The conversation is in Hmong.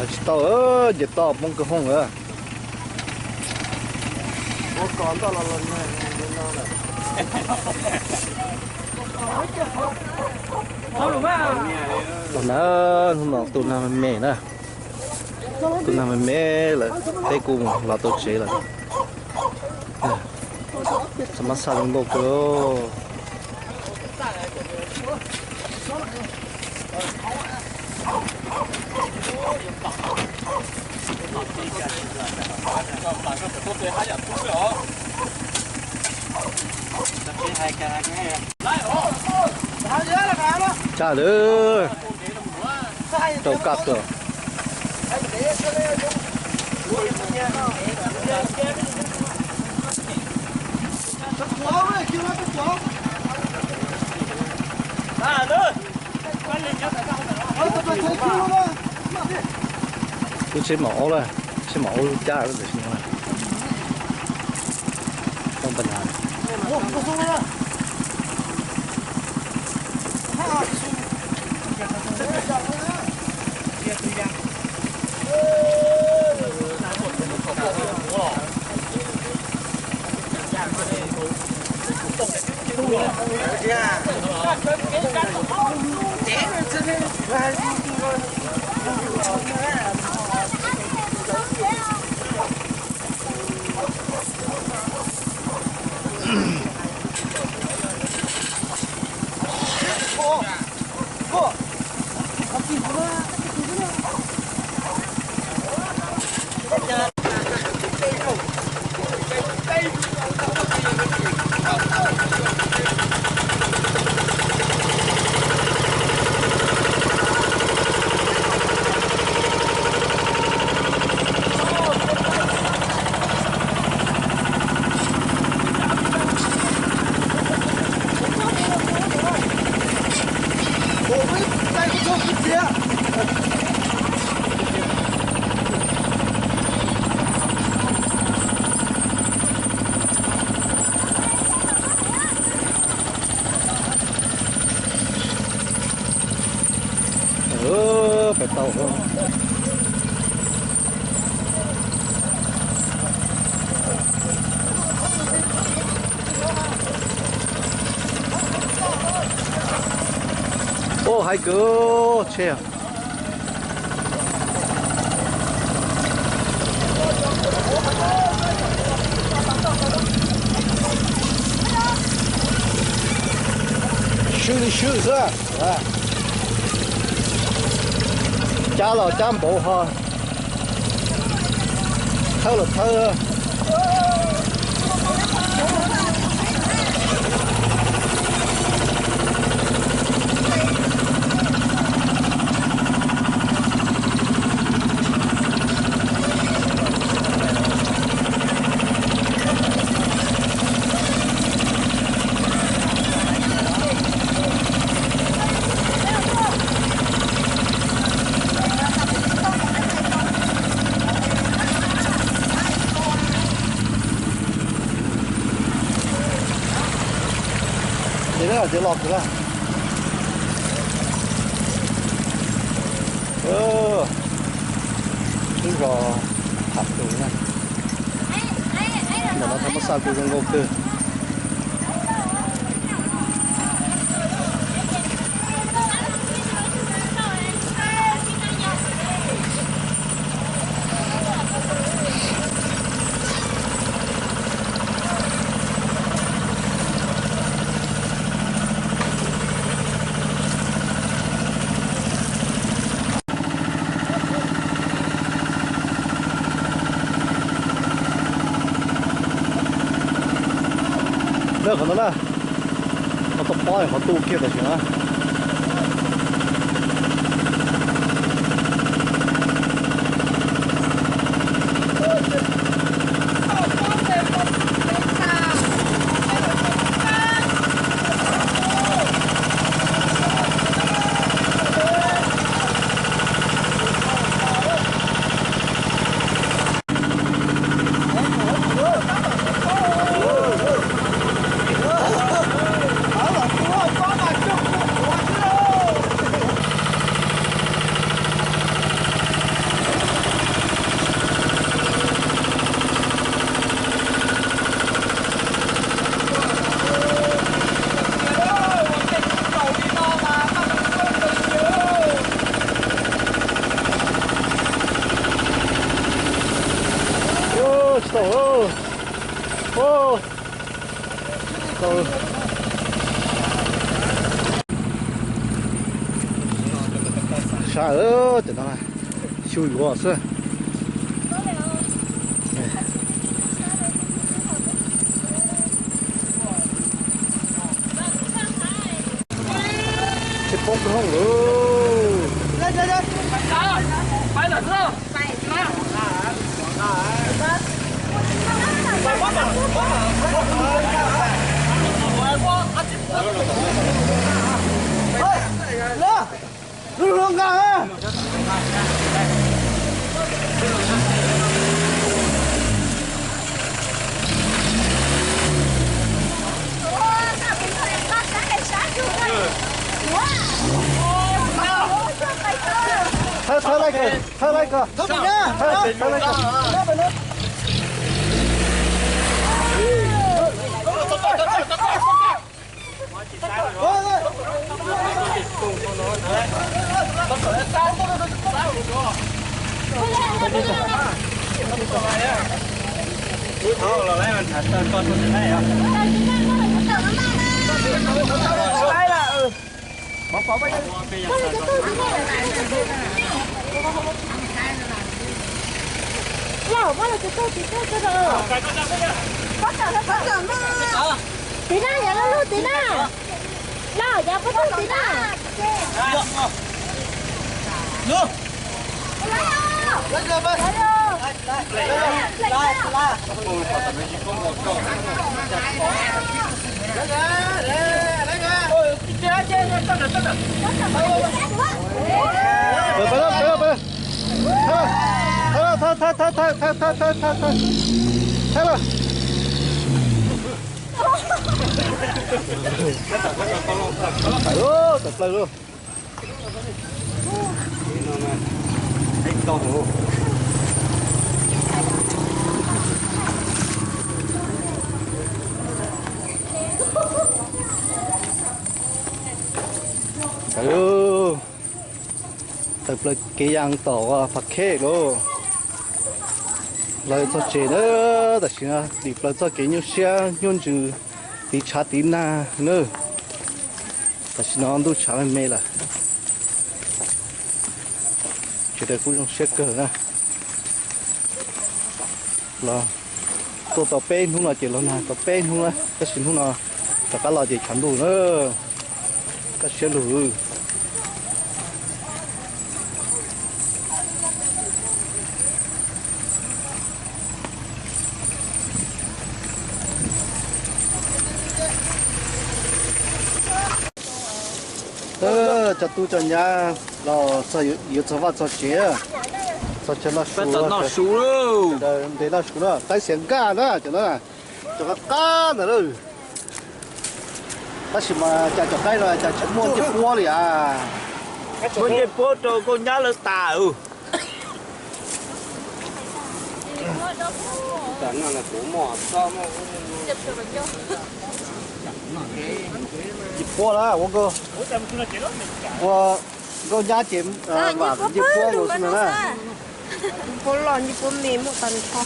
Tsis tau, ces toj poob kawg hooj lawm. Los na, hnub no tus nag me me na, tus nag me me lawm, peb kuj los tau tsev lawm. Txoj mab xaj zoo nkauj kawg. Tsa lawm, rau kaj tuaj. Lub tsheb maum aub lawm, tsheb maum aub lub cab lawm ntawm no. Pais tau. Ua haib kawg tsheb. Swb li swb xwb. Cab los cab npaum ho, thawb los thawb. Ces los kawg la. Lub zos Tham Tus na. Ntawm no thaj mab xaj kuj zoo nkauj kawg. Lawv qhov no na, qhov toj pob qhov tu kiag tam sim no. Sab, cov no xyu yuav xwb. Tsis poob poob lawm. Thawb, thawb laij kawg, thawb laij kawg, thawb laij kawg. Tiv na, yog lub lub tiv na. Los yog pab tug tiv na. Thawb los, thawb los, thawb los. Tawm plaws lauj. Tawm plaws kev yas tom Phav Khej lauj. Los txog tsev na, tam sim no dim plaws txoj kev nyuaj siab nyuaj ntsws, tiv tshav tiv nag na. Tam sim no ntuj tshav me me lawm. Sawv daws kuj zoo siab kawg na. Los tuaj tau peb hnub no ces los nag tau peb hnub na, tab sis hnub no rov qab los ces tshav ntuj na. Kaj siab lug. Cov tub cov nyab los yuav txog vaj txog tsev, txog chaw noj su, sawv daws nres noj su na, qaib xiav nkaj na cov no, cov qab qab ntawd lawm. Tab sis mas cas cov qaib no cas tsis muaj ncej puab li as. Muaj ncej puab rau koj nyab lawv tas. Ncej puab na ua nkauj, ua nkauj nyab ces vam ncej puab los xwb na. Ncej puab los ncej puab me muaj tag nrho.